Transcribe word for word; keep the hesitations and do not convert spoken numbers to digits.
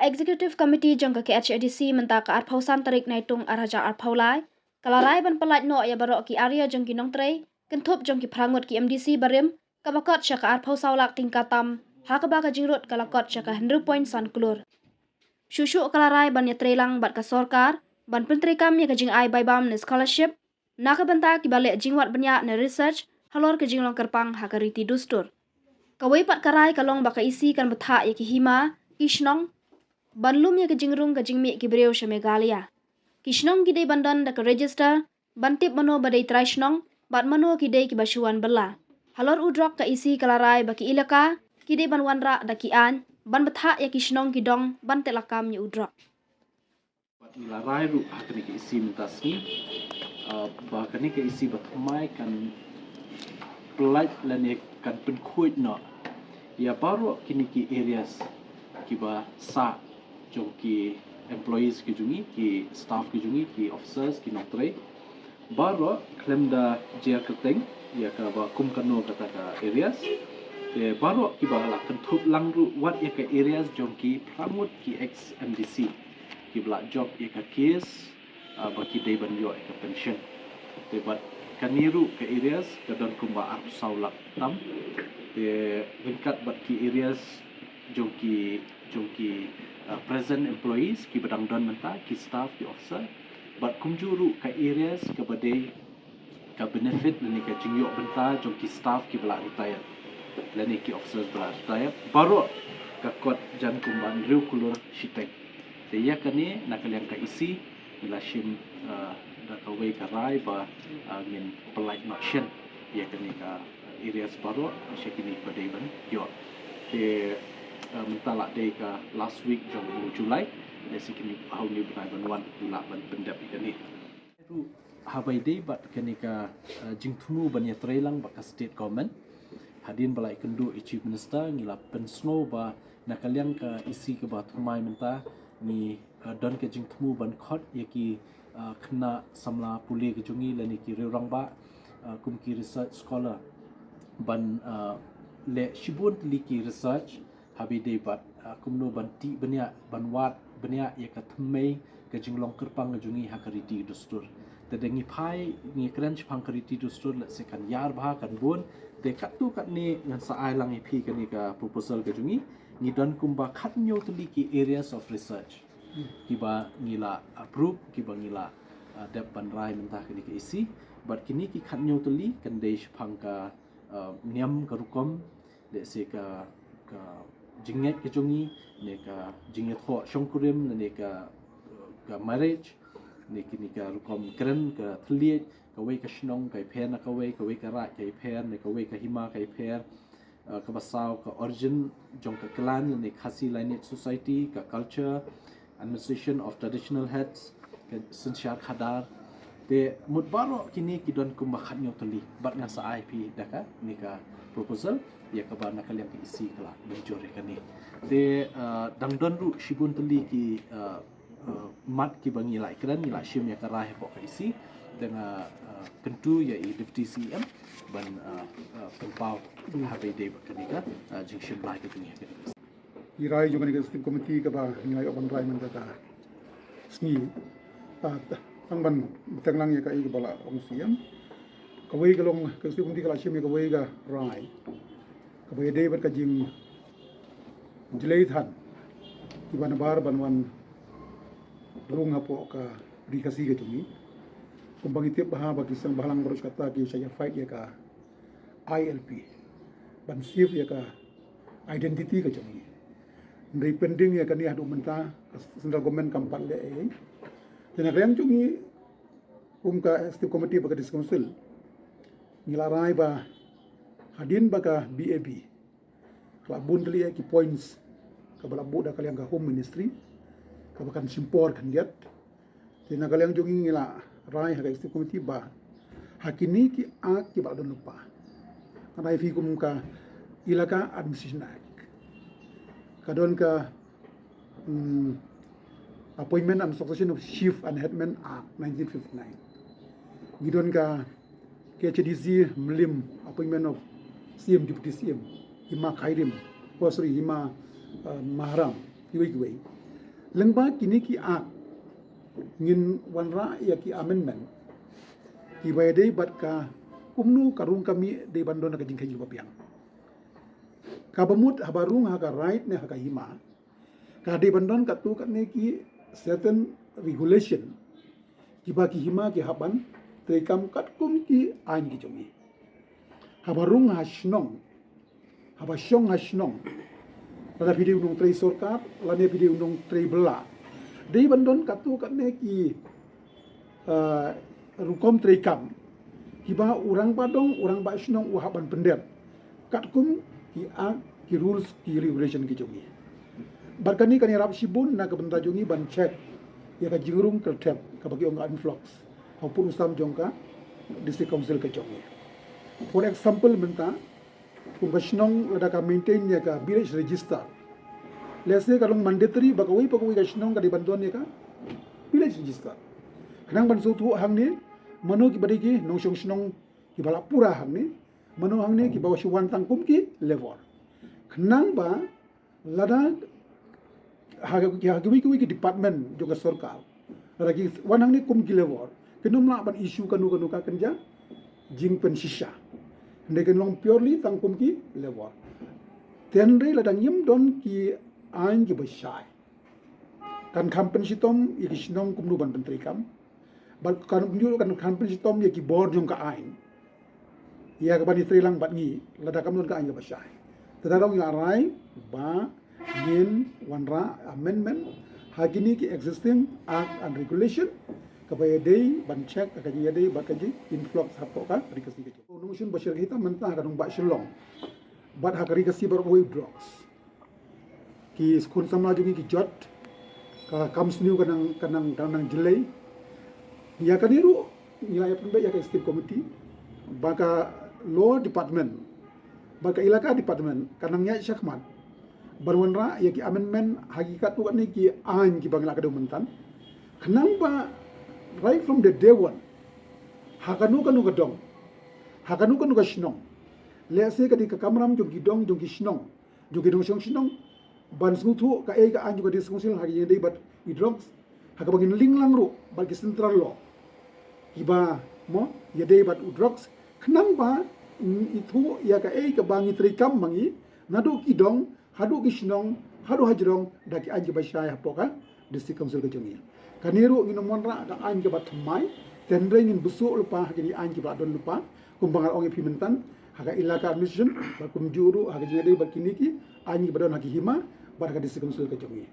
Executive Committee jong ka K H A D C mynta ka arphew san tarik Naitung ar hajar arphew lai ka la rai ban pyllait noh ïa baroh ki area jong ki nongtrei kynthup jong ki phra ngut ki M D C barim kaba kot sha ka arphew saw lak tyngka tam ha kaba ka jingrut ka la kot sha ka hynriew point san klur. Shuh shuh ka la rai ban ïatreilang bad ka sorkar ban pyntreikam ïa ka jingai bai bam ne scholarship na ka bynta kiba leh jingwad bniah ne research halor ka jinglong kyrpang ha ka riti dustur. Kawei pat ka rai ka long ba ka E C kan bthah ïa ki hima ki shnong ban lum ïa ka jingrung ka jingmih ki briew sha Meghalaya. Ki shnong ki dei ban don da ka register ban tip mano ba dei trai shnong bad mano ki dei kiba shu wan bylla. Halor u drok ka E C ka la rai ba ki elaka ki dei ban wanrah da ki aiñ ban bthah ïa ki shnong ki dong ban teh lakam ïa u drok. Bad ngi la rai ruh ha kane ka E C mynta sngi, ah, ba kane ka E C ba thymmai kan pyllait lane kan pynkhuid noh ïa baroh kine ki areas kiba sah jong ki employees ki jong ngi, ki staff ki jong ngi, ki officers, ki nongtrei baroh khlem da jia kyrteng ïa kaba kum kano kata ka areas. Te baroh kiba la kynthup lang ruh wat ïa ka areas jong ki phra ngut ki ex M D C kiba la jop ïa ka case, ah, ba ki dei ban ïoh ïa ka pension. Te bad kane ruh ka areas ka don kumba arphew saw lak tam. Te ryngkat bad ki areas jong ki jong ki, ah, present employees kiba dang don mynta, ki staff, ki officer. Bad kumjuh ruh ka areas kaba dei ka benefit lane ka jingïoh bynta jong ki staff kiba la retire lane ki officers ba la retire. Baroh ka kot jan kumba hynriew klur shiteng. Te ïa kane na ka liang ka E C ngi la shim, ah, da kawei ka rai ba, ah, ngin pyllait noh shen ïa kane ka areas baroh sha kine ba dei ban ïoh. Te, ah, mynta la dei ka last week jong u July, lehse kine ha une u bnai ban wan ngi lah ban pyndep ïa kane. Ruh haba ïadei bad kane ka, ah, jingthmu ban ïatreilang bad ka state government. Hadien ba la ïakynduh ïa u Chief Minister ngi la pynsngew ba na ka liang ka E C kaba thymmai mynta ngi, ah, don ka jingthmu ban khot ïa ki, ah, khynnah samla pule ka jong ngi lane ki riewrangbah, ah, kum ki research scholar ban, ah, leh shibun tylli ki research haba ïadei bad, ah, kumno ban tih bniah, ban wad bniah ïa ka thymmei ka jinglong kyrpang ka jong ngi ha ka riti dustur. Te da ngi phai ngi kren shaphang ka riti dustur lehse kan ïar bha kan bun. Te katto katne ngan sa ai lang ïa phi kane ka proposal ka jong ngi. Ngi don kumba khathynñiew tylli ki areas of research kiba ngi la approve, kiba ngi la, ah, dep ban rai mynta kane ka E C. Bad kine ki khathynñiew tylli kan dei shaphang ka, ah, niam ka rukom, lehse ka, ka jingngeit ka jong ngi, ne ka jingïathoh shongkurim, ne ka, ka marriage, ne kine ka rukom kren ka thylliej, kawei ka shnong ka ïapher na kawei, kawei ka raid ka ïapher, ne kawei ka hima ka ïapher. Ah, kaba saw ka origin jong ka clan lane Khasi Lineage Society, ka culture, administration of traditional heads, ka synshar khadar. Te mut baroh kine ki don kumba khathynñiew tylli bad ngan sa ai phi da kane ka proposal ïa kaba na ka liang ka E C ka la mynjur ïa kane. Te, ah, dang don ruh shibun tylli ki, ah, ah, mat kiba ngi la ïakren, ngi la shim ïa ka rai hapoh ka E C. Te nga, ah, kyntu ïa i Deputy C E M ban, ah, ah, pynpaw haba ïadei bad kane ka, ah, jingshim rai ka jong ngi ha kane ka. Ki rai jong kane ka Executive Committee kaba ngi la ïoh ban rai mynta ka sngi. Ah, tang ban bteng lang ïa kaei kaba la ong C E M. Kawei ka long ka Executive Committee ka la shim ïa kawei ka rai kaba ïadei bad ka jing jlei than kiba nabar ban wan rung hapoh ka Ri Khasi ka jong ngi. Kumba ngi tip bha ba ki seng bhalang baroh shi katta ki shah ïa fight ïa ka I L P ban save ïa ka identity ka jong ngi. Hynrei pending ïa kane haduh mynta ka central government kam pat leh ei ei. Te na ka liang jong ngi kum ka Executive Committee bad ka District Council ngi la rai ba hadien ba ka B A B ka la bun tylli ïa ki points kaba la buh da ka liang ka Home Ministry kaba kan shim por khyndiat. Te na ka liang jong ngi ngi la rai ha ka Executive Committee ba ha kine ki act kiba la don lypa, ngan ai phi kum ka Elaka Administration Act, ka don ka, mm, Appointment and Succession of Chief and Headman Act nineteen fifty-nine. Ngi don ka K H A D C Mylliem, Appointment of C M, Deputy C M, Hima Khyrim, oh sorry, Hima, uh, Maharam, kiwei kiwei. Lyngba kine ki act ngin wanrah ïa ki amendment kiba ïadei bad ka kumno ka rung ka mih dei ban don ha ka jingkheiñ kaba biang. Kaba mut haba rung ha ka raid ne ha ka hima, ka dei ban don katto katne ki certain regulation kiba ki hima ki hap ban treikam katkum ki aiñ ki jong ngi. Haba rung ha shnong, haba shong ha shnong, lada phi dei u nongtrei sorkar lane phi dei u nongtrei bylla, dei ban don katto katne ki, ah, rukom treikam kiba u rangbah dong, u rangbah shnong u hap ban pyndep katkum ki act, ki rules, ki regulation ki jong ngi. Bad kane kan ïarap shibun na ka bynta jong ngi ban check ïa ka jingrung kyrthep kaba ki ong ka influx ha u pud u sam jong ka District Council ka jong ngi. For example, mynta kum ka shnong lada ka maintain ïa ka village register, lehse ka long mandatory ba kawei pa kawei ka shnong ka dei ban don ïa ka village register. Khnang ban sngewthuh hangne mano kiba dei ki nongshong shnong kiba la pura hangne, mano hangne kiba shu wan tang kum ki labour. Khnang ba lada ha, ha kiwei kiwei ki department jong ka sorkar, lada ki wan hangne kum ki labour, kin ym lah ban issue kano kano ka kynja jingpynshisha. Hynrei kin long purely tang kum ki labour. Te hynrei lada ngim don ki aiñ kiba shai, kan kham pynshitom ïa ki shnong kumno ban pyntreikam. Bad kan ym ju kan kham pynshitom ïa ki bor jong ka aiñ ïa ka ban ïatrei lang bad ngi lada kam don ka aiñ kaba shai. Te da dong ngi la rai ba ngin wanrah amendment ha kine ki existing act and regulation kaba ïadei ban check, ka ïadei bad ka jinginflux hapoh ka Ri Khasi ka jong. Nongshun ba shyrkhei ta mynta ha ka nongbah Shillong bad ha ka Ri Khasi baroh kawei, drugs. Ki khun samla jong ngi ki jot, ka kam sniew ka nang, ka nang, ka nang jlei. Ïa kane ruh ngi la ïa pynbeit ïa ka executive committee, ba ka law department, ba ka elaka department ka nang ïaid shakhmat ban wanrah ïa ki amendment ha ki katto katne ki aiñ kiba ngi la kdew mynta, khnang ba right from the day one, ha kano kano ka dong, ha kano kano ka shnong, lehse ka dei ka kamram jong ki dong jong ki shnong, jong ki nongshong shnong, ban sngewthuh kaei ka aiñ jong ka District Council ha ka jingïadei bad i drugs, ha kaba ngin link lang ruh bad ki central law kiba, mo, ïadei bad u drugs, khnang ba, mm, ithuh ïa kaei kaba ngi treikam ma ngi, naduh ki dong haduh ki shnong, haduh hajrong, da ki aiñ kiba shai hapoh ka District Council ka jong ngi. Kane ruh ngin ym wanrah ka aiñ kaba thymmai, te hynrei ngin bsuh lypa ha kine ki aiñ kiba don lypa, kumba nga la ong ïa phi mynta, ha ka elaka administration, bad kumjuh ruh ha ka jingïadei bad kine ki aiñ kiba don ha ki hima bad ha ka District Council ka jong ngi.